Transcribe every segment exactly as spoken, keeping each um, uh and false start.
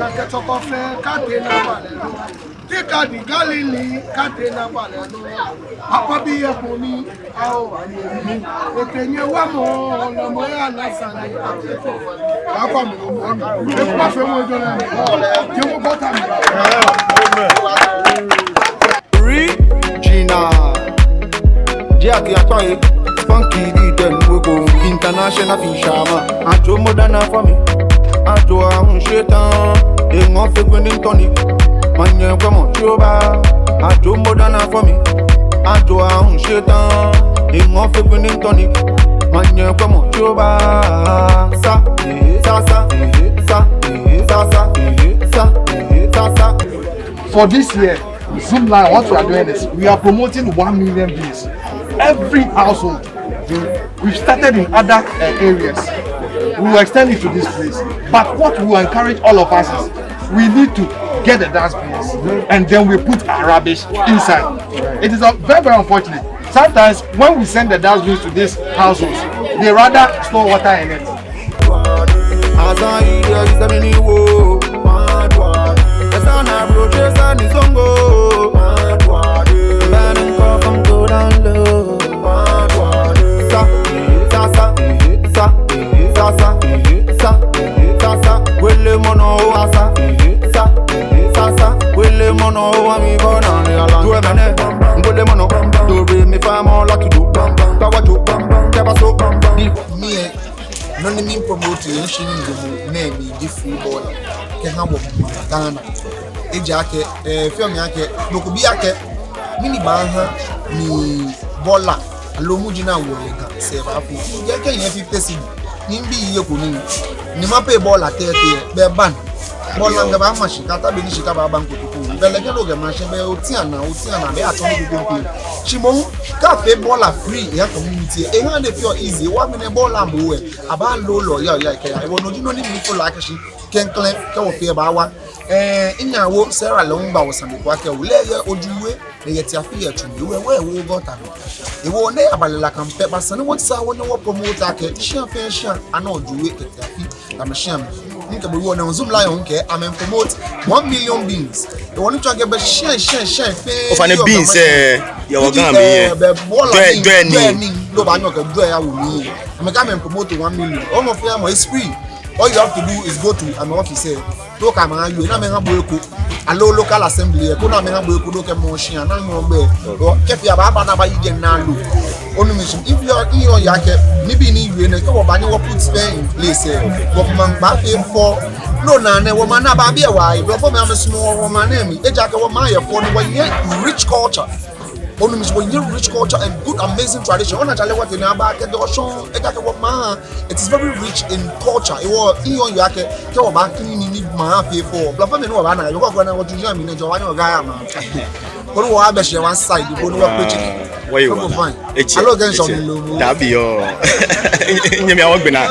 Kɛtsɔkɔ fɛɛ kate na ba lɛ nɔ. Teka di Galili kate na ba lɛ nɔ. Akɔbi yɛ ko ni awo aye mi. Ete nyɛ wa mɔ, na mɔ ya na sane. Akɔ mi, akɔ mi. Ekpa fɛɛ mɔ jɔ na mi. Jɛ mɔ bɔta mi. Original. Jɛ ati atɔ ye. Funky di den we go international fisherman. Ajo modern for me. Ajo ahun shetan. Eŋɔ fe gbenin tonic. Manye kwemo choba. Ajo modern for me. Ajo ahun shetan. Eŋɔ fe gbenin tonic. Manye kwemo choba. Sa, eh, sa, sa, eh, sa, eh, sa, sa, eh, sa, eh, sa, sa. For this year, Zoom Lion, what we are doing is we are promoting one million beans. Every household, we, we've started in other uh, areas. We will extend it to this place. But what we will encourage all of us is we need to get the dustbins and then we put our rubbish inside. It is uh, very, very unfortunate. Sometimes when we send the dustbins to these households, they rather store water in it. Asan iya isa mini wo. Esa na bro chesa ni songo. Burning call from go down low. Sa, sa, sa, sa, sa, sa, sa, sa, sa. Wele mono asa. Sa, sa, sa. Wele mono ami bona ni ala. Do emene. Wele mono. Do re mi fa mo la to do. Tawa jo. Keba so. Ni Nɔ ni miipromote yɛ mishi ni mijeɔ mli nɛɛ, miji free baller kɛha wɔ Ghana. Ejaakɛ, eh, fɛɛ mli akɛ, nɔ ko bi akɛ, mɛni baaha ni baller aloo muji ni awoɔ yɛ Ga sɛɛ baafo. Ejaakɛ nyɛ fifty cedi, ni mibi yɛ ko ni, ni mapay baller tɛtɛ, bɛ ban. Baller ŋkɛ baama shika, tabi ni shika baaba ŋkɔ tuku. Belɛ kɛ loo kɛ mashi bɛ otiana, otiana, bɛ atsɔ ni ko ko. Shi moŋ, kɛ afee baller free yɛ community, ehaa ni efeɔ easy, wa mɛni baller moŋ wɛ. Abaa lolo ya ya kɛ ya. Ewo no ji nɔ ni mifo la kɛ shi klɛŋklɛŋ kɛ wɔfee baawa. Eh, minyɛ awo Sarah lɛ ŋgba wɔ sane ko akɛ ole yɛ Ojuwe, ni yɛ Tiafi yɛ tsu. Ewo, ewo, ewo gɔta. Ewo nɛ abalela kan pɛ, baa sane wɔtsa wɔ ni wɔpromote akɛ shia fɛɛ shia, ana Ojuwe kɛ Tiafi, na mɛ shia mli. Ni kɛ bo wɔ nɛ Zoom Lion kɛ, amɛpromote one million beans. Ewo ni tsɔɔ akɛ bɛ shia, shia, shia fɛɛ. Ofainɛ beans, eh, yɛ wɔ Ga mli yɛ. Bɛ baller jwɛ, jwɛ ni. Jwɛ ni, loo baanyɛ okɛɛ jwɛ ya wo mli. Amɛkɛɛ amɛpromote one million. Almost fɛɛ mɔ is free. All you have to do is go to amɛ office, eh, loo kɛ amɛha yue, ni amɛha bo eko. Aloo local assembly, eh, koni amɛha bo eko, loo kɛ mɔ shia, ni amɛha bo eko. Kɛ fɛɛ abaaba ni abayi jɛi ni aloo. Onu mishishi, if you are in your yard, nibii ni yue nɛɛ, kɛ wɔba ni wɔ put fɛɛ in place, eh, wɔmaŋ baafee fɛo. No naa nɛɛ, wɔmaŋ nɛɛ baabi ewa, eh, blɔfomɛi amɛsumɔɔ wɔmaŋ nɛɛ mli. Ejaakɛ wɔmaŋ yɛ fɛo ni wɔyɛ rich culture. Onu mishishi, wɔyɛ rich culture and good, amazing tradition. Ona tsale wɔtee ni aba kɛ dɔ shɔŋ, ejaakɛ wɔmaŋ, it is very rich in culture. Ewo, in your yard, kɛ wɔba clean ni maŋ afee fɛo. Blɔfomɛi ni wɔbaana, yɔɔ kɔ na wɔ tu jami ne jɔ wa ni wɔga ya ma. Koni wɔbɛ shi one side, koni wɔ preach. Why you want? Fine. Aloo kɛ shɔŋ lo. Dabi oo. Nyɛmi awɔ gbɛ naa.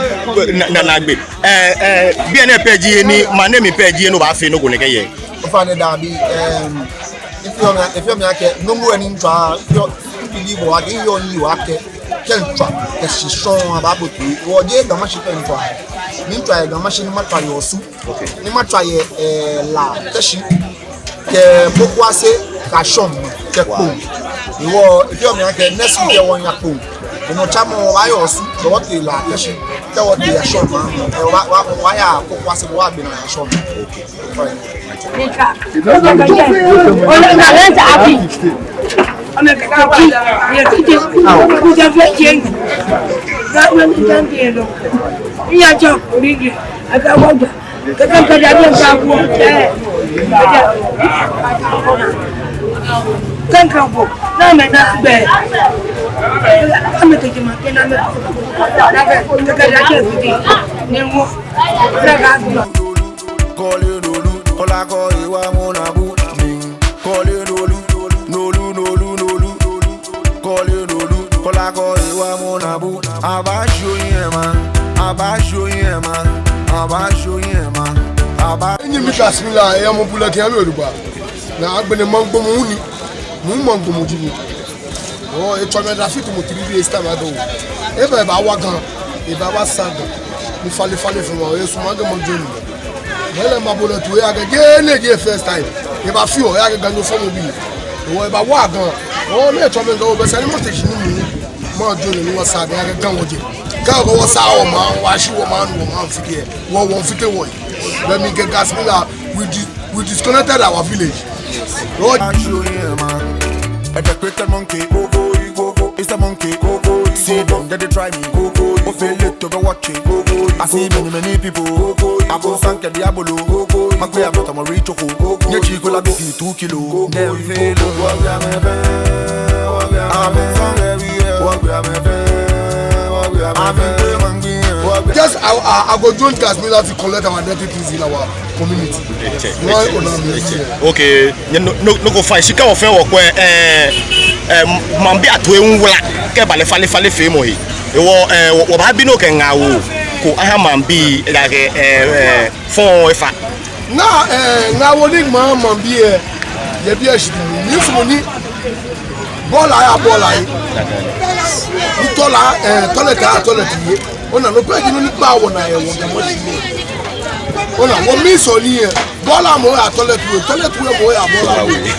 Na, na, na gbɛ. Eh, eh, biɛ nɛɛ pɛ ji ni, maŋ nɛɛ mli pɛ ji ni obaafee nɔ ko nɛkɛ yɛ. Ofainɛ dabi, em, efeɔ mi, efeɔ mi akɛ, nɔ ko ni mitswa, efeɔ, believe wɔ akɛ, yɔɔ ni wɔ akɛ, kɛ mitswa, kɛ shi shɔŋŋ abaabote, wɔjɛ Ga Mashie kɛ mitswa, ni mitswa yɛ Ga Mashie ni matswa yɛ Osu, ni matswa yɛ, eh, La, Teshie, kɛ Pokuase, kɛ Ashɔŋ, kɛ Kpone. Ewo, efeɔ mi akɛ, next week yɛ wɔya Kpone. Enɔ tsamɔ wɔbaaya Osu, kɛ wɔtee La, Teshie, kɛ wɔtee Ashɔŋ, eh, wɔ, wɔ, wɔya Pokuase, wɔbaabi na Ashɔŋ. Kankan ko, na mɛ na gbɛ. Amɛ kɛ jima kɛ na mɛ. Kankan da kɛ fiti. Ni mo. Kɔle nolu, kɔla kɔ ewa mɔ na bu mi. Kɔle nolu, nolu, nolu, nolu. Kɔle nolu, kɔla kɔ ewa mɔ na bu. Aba sho yɛ ma, aba sho yɛ ma, aba sho yɛ ma, aba. Enyi mi ka simi la, eya mɔ bulɛ kɛ ya mi oluba. Na agbɛnɛ maŋ gbɔmɔ wu ni, mu maŋ gbɔmɔ ji mi. Oo, etswa mi ada fiti mɔ three days time ago. Eba, ebaawa Ga, ebaawa sa Ga. Ni falefale fɛɛ ma, esumɔ akɛ maŋ jɔ ni. Mɛlɛ mabo lɛ toi akɛ jeee nɛɛ ji e-first time. Eba fioo, akɛ Ganyo fɔmɔ bi. Wɔ eba wa Ga. Oo, nɛɛ tsɔɔmɔ Ga, oo, bɛ sane mɔ te shi ni mu. Majo lɛ ni wɔsaa Ga akɛ Ga wɔjɛ. Ga ko wɔsaa wɔmaŋ, wɔshi wɔmaŋ, wɔmaŋ fite. Wɔ, wɔfite wɔyi. Bɛ mikɛɛ Gasmilla, we di-, we disconnected our village. Lord. It's a monkey, go, go, go, go. It's a monkey, go, go, go. See them, they dey try me, go, go, go. Ofele to be watching, go, go, go. I see many, many people, go, go, go. I go sank the diabolo, go, go, go. My way, I'm not a reach, go, go, go. Nye chico la bisi two kilo. Go, go, go. Them fail, go, go, go. Just, I, I, I go join Gasmilla to collect our identities in our community. Why una be here? Okay, no, no, no go fight. Shika ofe wo kwe, eh, eh, maŋbii atoi ŋwula kɛba lɛ falefale feemɔ he. Ewɔ, eh, wɔ, wɔbaabi nɔ kɛ ŋaawoo ko aha maŋbii, eh, akɛ, eh, eh, fɔŋ efa. Ŋa, eh, ŋaawoo ni maŋ, maŋbii, eh, yɛ biɛ shi ni sumɔ ni bɔla ya bɔla yi. Ni tɔla, eh, tɔlɛ ta tɔlɛ ti ye. Ona, no pɛ ji nɔ ni kpa wɔnaa yɛ wɔ Ga maŋ shi. Ona, wɔmiisɔ nii yɛ. Bɔlamɔ ya tɔlɛ tu, tɔlɛ tu yɛ mɔ ya bɔla.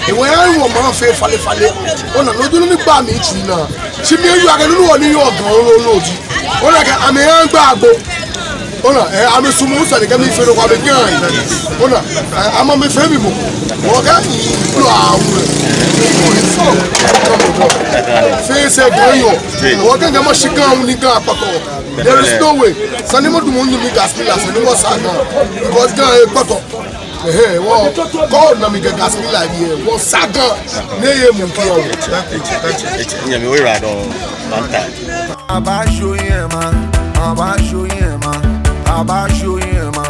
Ewɔ ya wɔmaŋ fɛɛ falefale. Ona, no ji nɔ ni kpa mi tsui naa. Shi mi ewie akɛ nɔ ni wɔ ni yɔɔ Ga lolo ji. Ona akɛ amɛyaŋ gba agbo. Ona, eh, amɛsumɔɔ sane kɛ mi fee nɔ ko amɛgaayi. Ona, eh, amɛ amɛfee mi mɔ. Wɔkɛ yi lo awu. Fɛɛ sɛɛ Ga yɔɔ. Wɔkɛ Ga maŋ shi Ga wu ni Ga kpakɔ. There is no way. Sane mɔ dumɔ nyɛmi Gasmilla, sane wɔsaa Ga. Because Ga ekpakɔ. Ehe, wɔ, kɔ na mi kɛ Gasmilla bi yɛ, wɔsaa Ga, ni eye mɔ ko yɛ wɔ. Nyɛmi wo ra dɔn, one time. Abasho yema, abasho yema, abasho yema,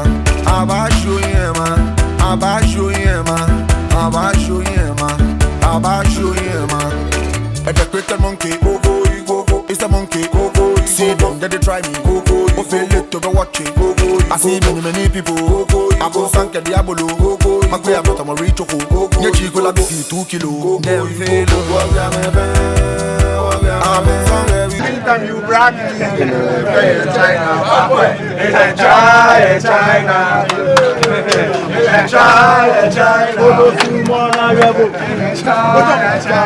abasho yema, abasho yema, abasho yema, abasho yema. A decorated monkey, go, go, go, go. It's a monkey, go, go, go. See them, they dey try me, go, go, go. Ofele to be watching, go, go, go. I see many, many people, go, go, go. I go sank the diabolo, go, go, go. My way, I'm not a reach, go, go, go. Nye chico la bisi two kilo. Them fail, go, go, go. Anytime you brag, China, China, China, China.